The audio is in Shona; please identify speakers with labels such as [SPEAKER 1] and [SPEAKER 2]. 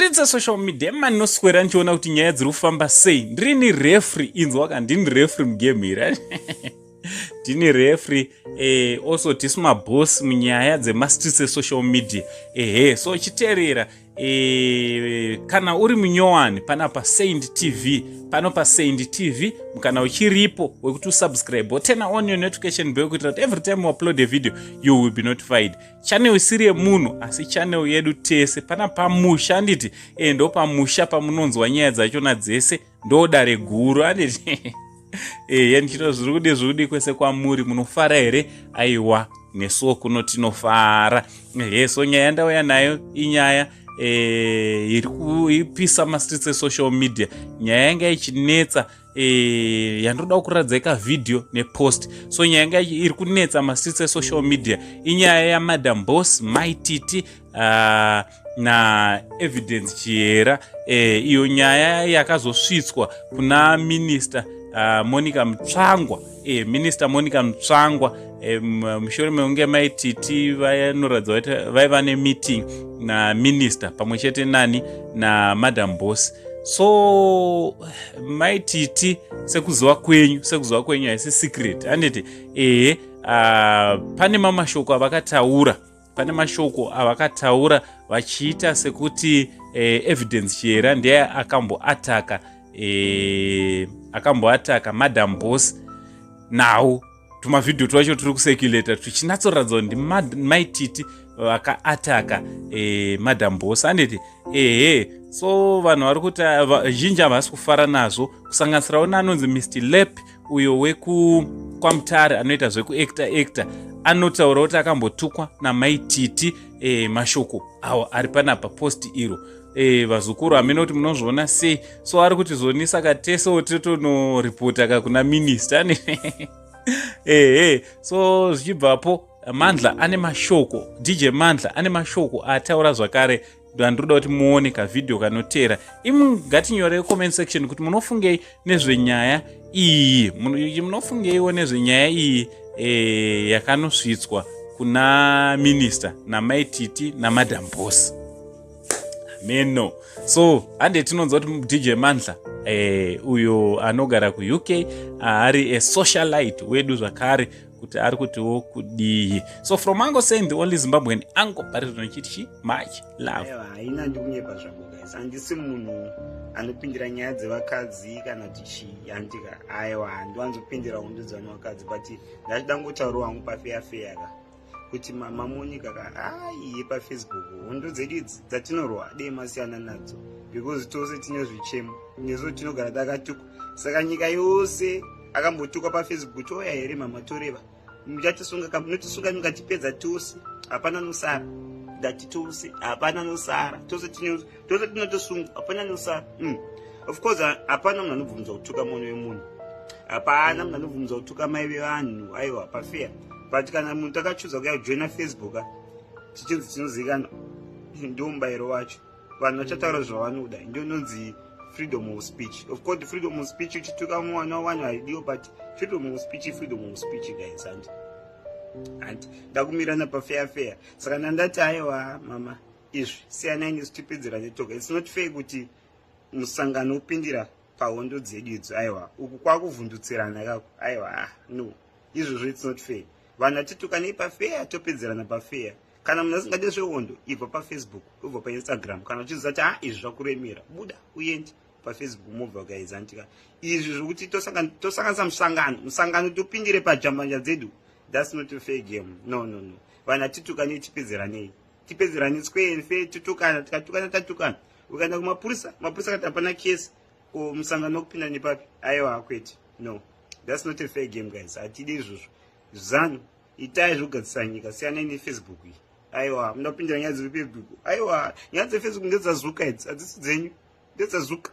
[SPEAKER 1] Mastreets esocial media emanoswera ndichiona kuti nyaya dziri kufamba sei. Ndirini refri, inzwa ka, ndini refri mugame iri. Ndini refri also tisu maboss munyaya dzemastreets esocial media. Ehe, so chiteerera, kana uri munyowani pana paSaint TV, pano paSaint TV, kana uchiripo wekuti usubscribe, woturn on your notification bell kuitira kuti every time we upload a video you will be notified. Channel isiri yemunhu, asi channel yedu tese pana pamusha, handiti? Ndo pamusha pamunonzwa nyaya dzachona dzese, ndo dare guru, handiti? Ehe, ndichito zviri kudi, zviri kudi kwese kwamuri, munofara here? Aiwa, nesuwo kuno tinofara. Ehe, so nyaya yandauya nayo inyaya iri kuipisa mastreets esocial media, nyaya yanga ichinetsa, yandoda kuradzai kavhidhiyo nepost. So nyaya yanga iri kunetsa mastreets esocial media inyaya yaMadam Boss, Maititi, naEvidence Chihera. Iyo nyaya yakazosvitswa kuna Minister Monica Mutsvangwa, Minister Monica Mutsvangwa, mushure mekunge Maititi vanoratidza kuti vaiva nemeeting naminister pamwe chete nani, naMadam Boss. So Maititi, sekuziva kwenyu, haisi secret, handiti? Ehe, pane mamashoko avakataura, pane mashoko avakataura vachiita sekuti Evidence Chihera ndiye akamboataka Madam Boss. Now tumavhidhiyo twacho turi kucirculata tuchinatsoratidza kuti ndiMaititi vakaataka Madam Boss, handiti? Ehe, so vanhu vari kuti zhinji havasi kufara nazvo, kusanganisirawo neanonzi Mr Lep, uyo wekukwamutare anoita zvekuacta acta, anotaura kuti akambotukwa naMaititi. Mashoko awo ari panapa, post iro. Vazukuru, hamene kuti munozviona sei. So ari kuti zvoni, saka tesewo totonoripota ka kuna minista. Ehe, so zvichibvapo, Mandla ane mashoko, DJ Mandla ane mashoko ataura zvakare andiroda kuti muone kavhidhiyo kanoteera. Imi ngatinyorei comment section kuti munofungei nezvenyaya iyi, munofungeiwo nezvenyaya iyi yakanosvitswa kuna minista naMaititi naMadam Boss meno. So hande tinonzwa kuti DJ Mandla, uyo anogara kuUK, ari asocialite wedu zvakare, kuti ari kutiwo kudii. So from Ango Saying, the only Zimbabwean ango pari zvino chiti chi much love.
[SPEAKER 2] Haina, ndikunyepa zvako guys, handisi munhu anopindira nyaya dzevakadzi kana kuti chii, handika. Aiwa, handiwanzopindira hondo dzevanhu vakadzi, but ndachida ngotaurawo hangu pafair fair ka kuti Mama Monica ka, aiye paFacebook hondo dzedu idzi dzatinorwa dei masiyana nadzo, because tose tine zvichemo, nesu tinogara takatukwa. Saka nyika yose akambotukwa paFacebook, toya here mama? Toreva muchatisunga, munotisunga mukatipedza tose, hapana nosara. Ndati tose, hapana nosara, tose tinotosungwa, hapana nosara. Of course hapana munhu anobvumidza kutuka mwana wemunhu, hapana munhu anobvumidza kutuka mai vevanhu, aiwa, pafair. But kana munhu takachuza kuya kujoina Facebook, tichinzi tinozivikanwa, ndo mubayiro wacho. Vanhu vachataura zvavanoda, ndio inonzi freedom of speech. Of course freedom of speech, uchituka mwana wavanhu haidiwo, but freedom of speech, freedom of speech guys. Handi ndakumirana pafair fair. Saka ndandati aiwa mama, izvi siyanai nesu tipedzerane toga. It's not fair kuti musangano upindira pahondo dzedu idzo. Aiwa, uku kwakuvhundutsirana kako. Aiwa, ah, no, izvozvo it's not fair. Vanhu hatitukanei pafair, topedzerana pafair. Kana munhu asingade zvehondo, ibva paFacebook, ubva paInstagram. Kana uchiziva kuti ha, izvi zvakuremera, buda uende paFacebook, mobva ukaizantika. Izvi zvokuti tosanganisa musangano, musangano topindire pajambanja dzedu, that's not a fair game. No, no, no. Vanhu hatitukanei, tipedzeranei, tipedzerane square fair. Totukana, tikatukana tatukana, ukaenda kumapurisa, mapurisa kati hapana kesi, ko musangano wokupinda nepapi? Aiwa, kwete, no, that's not a fair game guys. Hatidi izvozvo. Zanu itai zvokugadzisa nyika, siyanai neFacebook iyi. Aiwa, muda kupindira nyaya dzeFacebook? Aiwa, nyaya dzeFacebook ndedzazuka idzi, hadzisi dzenyu, ndedzazuka.